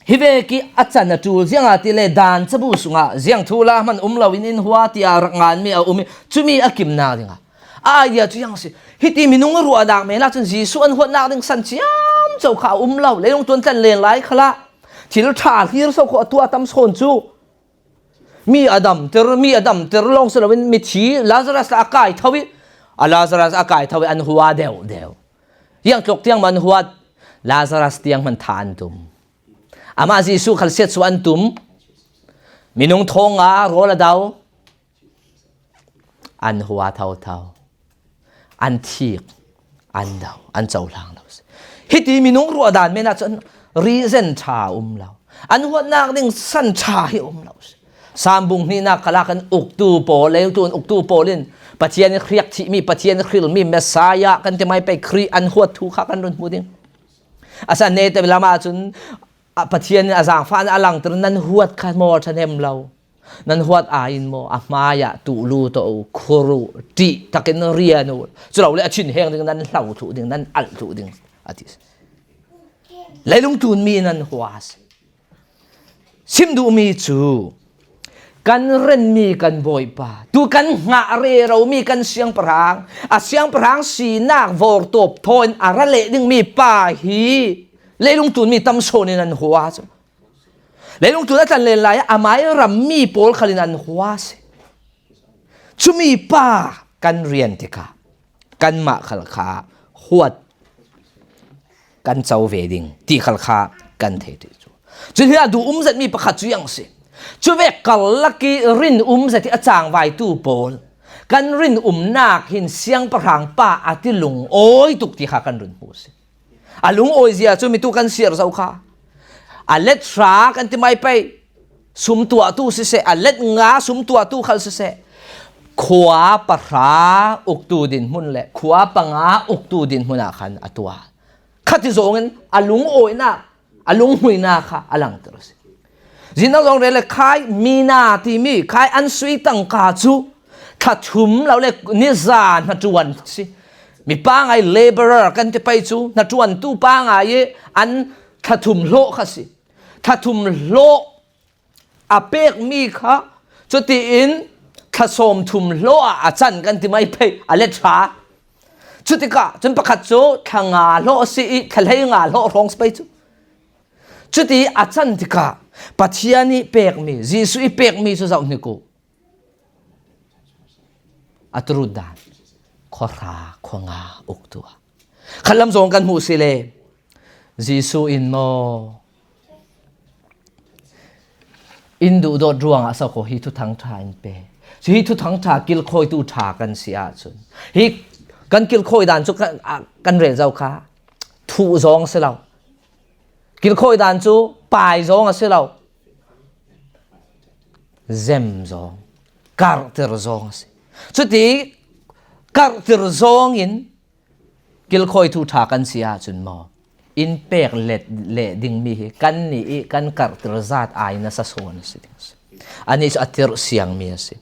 hi vek i a can a ṭul, ziangahtile dan cabu sungah ziang thu la hman um loin in hua tiah rak nganmi a um i, cumi a kimnak dingah a idea cu ziang si. Hiti minung a ruahnak men ahcun Jesuh an huatnak ding san ciam zo kha a um lo. Leilung tun tlan len lai khalah thil ṭha hlir zo kha a tua tam sawn cu. Mi a damter, mi a damter lawng si loin mithi Lazarus a kai tho i, a Lazarus a kai tho i an hua deuh deuh. Ziang tluk tiang man huat, Lazarus tiang man tha an tum. Amah Jesuh khalsiat suah an tum. Minung thong a rawl a do. An hua thotho. An thik. An do. An cohlang lo. Hiti minung ruah dan men ah cun reason ṭha a um lo. An huatnak ding san ṭha hi a um lo. Sam bung hnihnak khalah kan uktu pawl, leilung tun uktu pawl in Pathian in hriak thihmi, Pathian in hrilmi Messiah kan ti mai pei Khrih an huat thu kha kan run hmu ding. A san nete lam ah cun, a, Pathian in a zaangfahnak a langter, nan huat kha maw ṭhahnem lo. Nan huat aiin maw, a hmaiah tuh lut aw, khur uh, ṭih takin rian uh. Cu lo le a thinheng ding, nan hlo thluh ding, nan alh thluh ding, a ti. Leilung tun mi nan hua a si. Sim duhmi cu kan renmi kan Bawipa, tu kan hngah reromi kan siangpahrang, a siangpahrang sinak vortawp thawn a ra leh dingmi pa hi leilung tun mi tam sawn in an hua cu. Leilung tun a tlan len lai ah amai rammi pawl khal in an hua a si. Cumi pa kan rian tikah kanmah khal kha huat kan co ve ding ti khal kha kan thei ṭi cu. Cun hi a duh um zetmi pakhat cu ziang si. Cu vek karlak i rin um zet i a cangvaitu pawl kan rin umnak hin siangpahrang pa a ti lungawi tuk ti kha kan run hmu si. A lungawi zia cu mitu kan siar zo kha. A let hra kan ti mai pei. Sum tuahtu siseh, a let nga sum tuahtu khal siseh, khua pahra uktu dinhmun le khua panga uktu dinhmun ah khan a tuah. Khati zawngin a lungawinak, a lunghmuinak kha a langter a si. Zin a zawng rel le khai mina timi, khai an sui tangka cu thla thum lo le nizan hnaṭuan si. Mi pangai laborer kan ti pei cu hnaṭuantu pangai i an thla thum hlawh kha si. Thla thum hlawh a pekmi kha, cutiin thla sawm thum hlawh ah a can kan ti mai pei, a let hra. Cutikah cun pakhat cu thla nga hlawh a si i thla hlei nga hlawh hrawng si pei cu. Cuti a can tikah Pathian i pekmi, Jesuh i pekmi cu zoh hnik uh. A turut dan, khuahra, khuanga uktu ah khatlam zong kan hmuh si le, Jesuh in maw, in duhdawt ruangah so kho hi thuthang ṭha in pe. Cu hi thuthang ṭha kilkhawitu ṭha kan si ahcun, hi kan kilkhawi dan cu kan, a, kan rel zo kha. Thuh zong a si lo. Kilkhawi dan cu pai zong a si lo. Zem zong, karhter zong a si. Cuti karhter zong in kilkhawi thu ṭha kan si ahcun maw, in pek let leh dingmi hi kannih i kan karhter zat ai nasa sawn a si ding a si. Anih cu a tirh siangmi a si.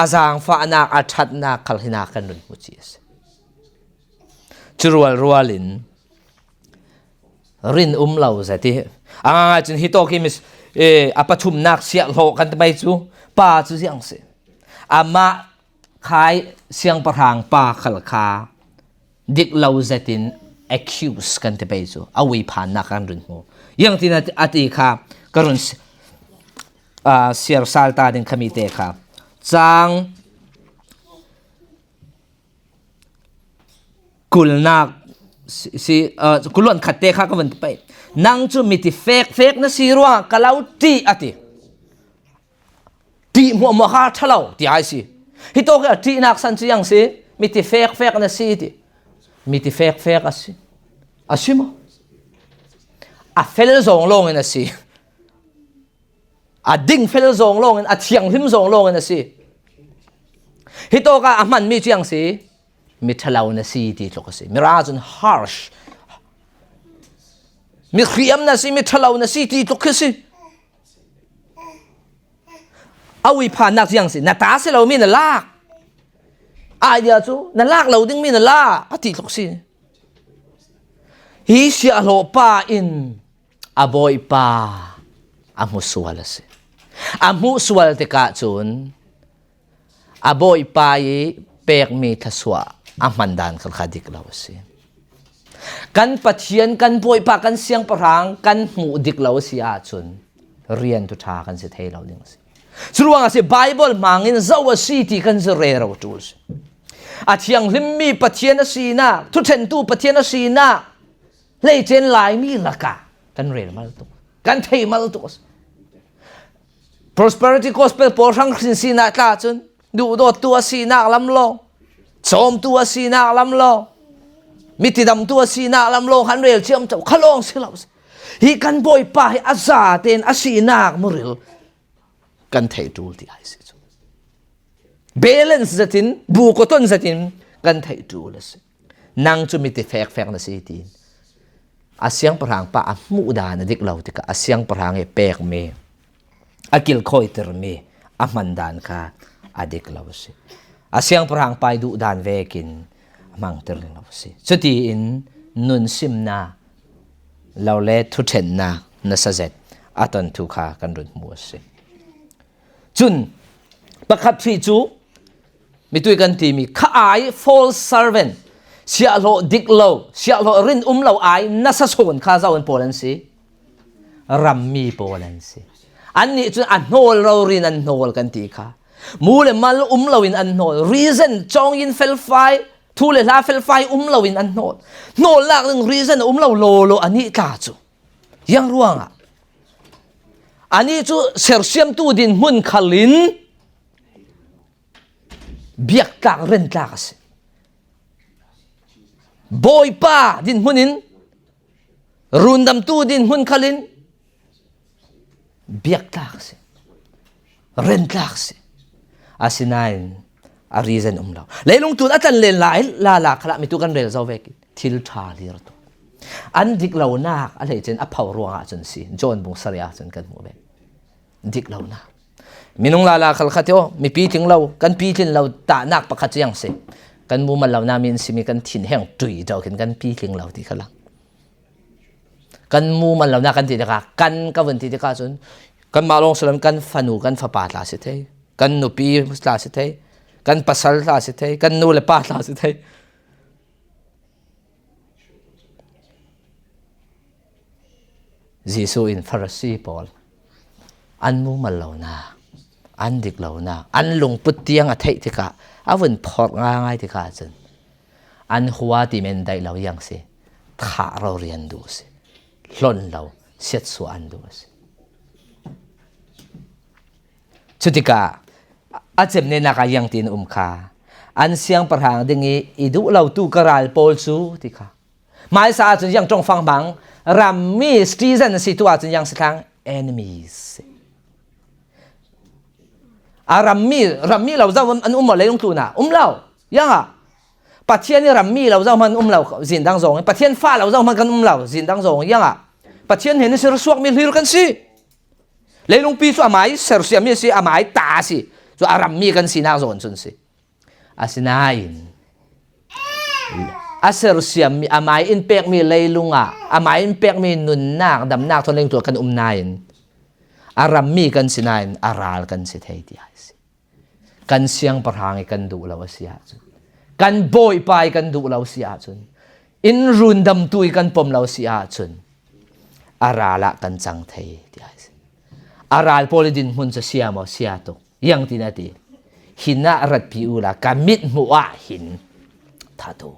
A zaangfahnak, a ṭhatnak khal hinak kan run hmu ci a si. Cu rualrual in rin um lo zet i, a ngaingai cun hitawk hi mi, eh, a pathumnak siahhlawh kan ti mai cu pa cu ziang si. Amah khai siangpahrang pa khal kha dik lo zetin accuse kan ti pei cu a uiphannak kan run hmu. Ziangtin a ti, a ti kha ka run si-, aa, siar sal ta ding khami te kha cang kulnak si, si, aa, kuluan khat te kha ka vun ti pei. Nang cu miti fekfek na si ruangah ka lo ṭih a ti. Ṭih hmuahhmuah kha ṭha lo ti ai si. Hitawk hi a ṭihnak san cu ziang si. Miti fekfek na si ti. Miti fekfek a si. A si maw? A fel zong lawngin a si. A ding fel zong lawngin, a thianghlim zong lawngin a si. Hitawk ah a hmanmi cu ziang si. Mi ṭha lo na si ti tluk a si. Mirang cun harsh. Mi hriam na si, mi ṭha lo na si ti tluk khi si. A uiphannak ziang si, na ta si lomi na lak. Idea cu, na lak lo dingmi na lak, a ti tluk si. Hi siahhlawh pa in a bawipa a hmusual a si. A hmuhsual tikah cun a bawipa i pekmi thluasuah a hman dan khal kha dik lo a si. Kan Pathian, kan Bawipa, kan Siangpahrang kan hmuh dik lo a si ahcun rian tu ṭha kan si thei lo ding a si. Curuangah a si, Baibal hmangin zo a si ti kan si rero ṭul a si. A thianghlimmi Pathian a sinak, thuṭhentu Pathian a sinak, hleice in Laimi lakah kan rel mal tuk, kan thei mal tuk a si. Prosperity Gospel pawl hrang hrin sinak tla cun, duhdawttu a sinak lam lawng, cawmtu a sinak lam lawng, mitidamtu a sinak lam lawng, kan rel ciamco kha lawng si lo a si. Hi kan Bawipa hi a zaten a sinak muril kan theih ṭul ti a si cu. Balance zetin, bu kawton zetin kan theih ṭul a si. Nang cu mi ti fekfek na si tiin a Siangpahrang pa a hmuh dan a dik lo tikah a Siangpahrang i pekmi, a kilkhawitirmi a hman dan kha a dik lo a si. A Siangpahrang pa i duh dan vekin a hmangtir lo a si. Cutiin nun simnak lo le thuṭhennak nasa zet a ton thu kha kan run hmu a si. Cun pakhat hrih cu mitui kan timi kha ai, false servant, siahhlawh dik lo, siahhlawh rin um lo ai nasa sawn kha zo in pawl an si. Rammi pawl an si. Annih cun a hnawl rori in an hnawl kan ti kha. Mu le mal um loin an hnawl. Reason cawngin felfai, thu le hla felfai um loin an hnawl. Hnawlnak ding reason a um lo lawlaw anih tla cu. Ziang ruangah? Anih cu sersiamtu dinhmun khalin biaktlak, rentlak a si. Bawipa dinhmun in, rundamtu dinhmun khalin biaktlak a si, rentlak a si. Asinain a reason um lo. Leilung tun a tlan len lai lala khalah mi tu kan rel zo vekin thil ṭha hlir tu. An dik lonak a hleice in a pho ruangah cun si. John bung sarih ah cun kan hmuh ve. Dik lonak. Minung lala khalkhat aw, mipi tling lo, kan pitlin lo tahnak pakhat cu ziang si. Kan mumal lonak mi an simi kan thinheng ṭui ṭo khin kan pitling lo ti kha lang. Kan mumal lonak kan ti tikah, kan ka vun ti tikah cun, kanmah lawng si lo, kan fanu, kan fapa tla si thei, kan nupi tla si thei, kan pasal tla si thei, kan nu le pa tla si thei. Jesuh in Farasi pawl an mumal lonak, an dik lonak, an lungput tiang a theih tikah, a vun phorh ngaingai tikah cun, an hua ti men daih lo ziang si, thah rori an duh si, hlon lo, siatsuah an duh si. Cutikah a cemnenak ah ziang tiin um kha, an siangpahrang ding i i duh lotu ka ral pawl cu ti kha. Hmaisa ahcun ziang ṭongfang hmang, rammi citizen a si tu ahcun ziang si thlang, enemies. A rammi, rammi lo zo an um maw leilung tlunah? Um lo. Ziangah? Pathian i rammi lo zo hmanh um lo, zin dang zong. Pathian fa lo zo hmanh kan um lo, zin dang zong. Ziangah? Pathian hnen i sirsuakmi hlir kan si. Leilungpi cu amai sersiammi a si, amai ta a si. Cu a rammi kan sinak zawn cun si. Asinain a sersiammi, amai in pekmi leilung ah, amai in pekmi nunnak, damnak thawn leilung tu kan um nain, a rammi kan si nain, a ral kan si thei, tiah a si. Kan siangpahrang i kan duh lo a si ahcun, kan Bawipa i kan duh lo a si ahcun, in rundamtu i kan pom lo a si ahcun, a ral ah kan cang thei, tiah a si. A ral pawl i dinhmun cu sia maw, sia tuk? Ziangtin a ti, hin ah ratpi ula ka mit hmuh ah hin thatu.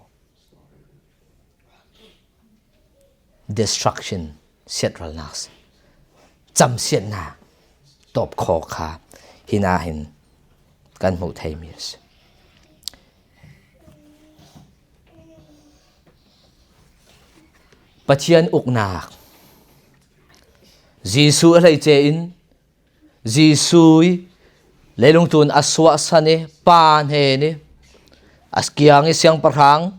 Destruction, siatralnak si. Camsiatnak tawpkhawh kha hin ah hin kan hmuh theimi a si. Pathian uknak, Jesuh a hleice in Jesuh i leilung tlun a suahsan i, Pa hnen i, a kiang i siangpahrang,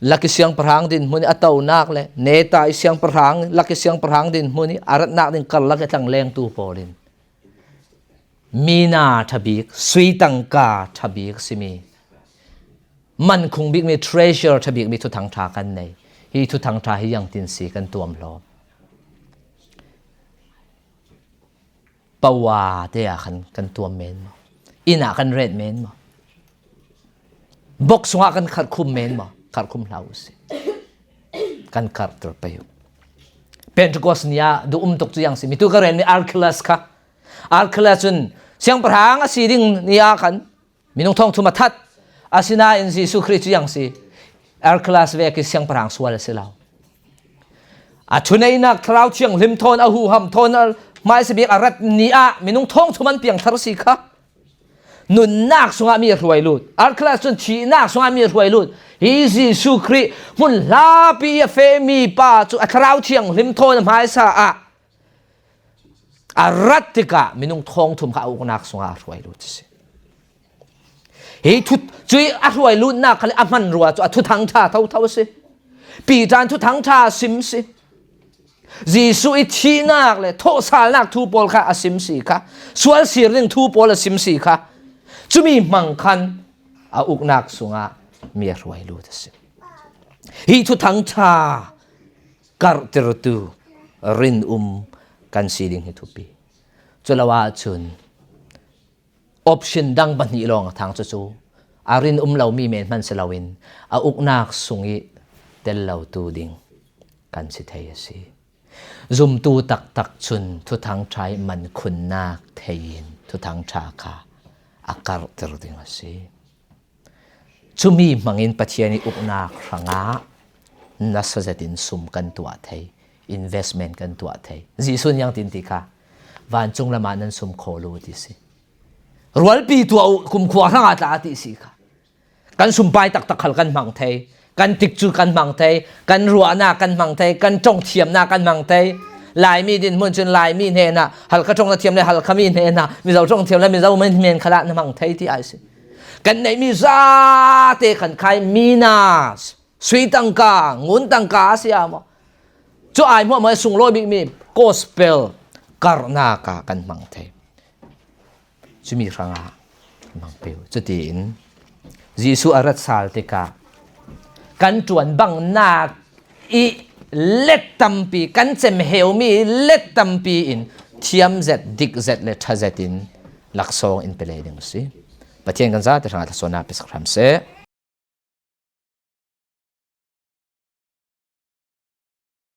lak i siangpahrang dinhmun i a tonak le neta i siangpahrang, lak i siangpahrang dinhmun i a ratnak ding karlak i tlanglengtu pawl in mina ṭha bik, sui tangka ṭha bik simi, mankhung bikmi, treasure ṭha bikmi thuthang ṭha kan nei. Hi thuthang ṭha hi ziangtin si kan tuamhlawm? Pawa te ah khan kan tuam men maw? Inn ah kan ret men maw? Bok sungah kan kharkhum men maw? Kharkhum hlah u sih. kan karhtir pei uh. Pentecost ni-ah duh um tuk cu ziang si. Mi tu ka rel mi Archelaus kha. Archelaus cun siangpahrang a si ding ni-ah khan minung thawngthum a that. Asinain Jesuh Khrih cu ziang si. Archelaus vek i siangpahrang sual a si lo. A thuneihnak Thlarau Thianghlim thawn, a huham thawn, a hmaisa bik a rat ni-ah minung thawngthum an piangthar si kha. Nunnak sungah mi a hruai lut. Archelaus cun thihnak sungah mi a hruai lut. Hi Jesuh Khrih hmun hlapi i a fehmi pa cu a Thlarau Thianghlim thawn a hmaisa ah a rat tikah minung thawngthum kha a uknak sungah a hruai lut a si. Hi thu, cuih a hruai lutnak khal a hmanrua cu a Thuthang ṭha thotho a si. Peter in Thuthang ṭha a sim si. Jesuh i thihnak le thawhsalnak thu pawl kha a sim si kha, sual sir ding thu pawl a sim si kha, cumi hmang khan a uknak sungah mi a hruai lut a si. Hi Thuthang ṭha karhtirtu rinum kan si ding hi thupi. Cu lo ahcun option dang pahnih lawng a thang cucu a rinum lomi men hman si loin a uknak sung i tel lotu ding kan si thei a si. Zumtu taktak cun Thuthang ṭha i man khunnak thei in Thuthang ṭha kha a karhtir ding a si. Cumi hmangin Pathian i uknak hrangah nasa zetin sum kan tuah thei, investment kan tuah thei. Jesuh in ziang tin ti kha, vancung lamah nan sum khawl u ti si. Rualpi tuah u, kumkhua hrangah tla a ti si kha. Kan sumpai taktak khal kan hmang thei, kan tikcu kan hmang thei, kan ruahnak kan hmang thei, kan ṭongthiamnak kan hmang thei. Laimi dinhmun cun Laimi hnenah, Halkha ṭong na thiam le Halkhami hnenah, Mizo ṭong thiam le Mizo hnen khalah na hmang thei ti a si. Kan neihmi zate kan khai mi na sui tangka, ngun tangka a si ah maw? Cu ai hmuahhmuah sunglawi bikmi gospel karhnak ah kan hmang thei. Cumi hrangah hmang pei uh. Cutiin Jesuh a rat sal tikah kan ṭuan bangnak i let tampi, kan cem heumi let tampi in thiam zet, dik zet le ṭha zetin laksawng in pe lei ding a si. Pathian kan zate hrangah thluasuahnak pe sak hram seh.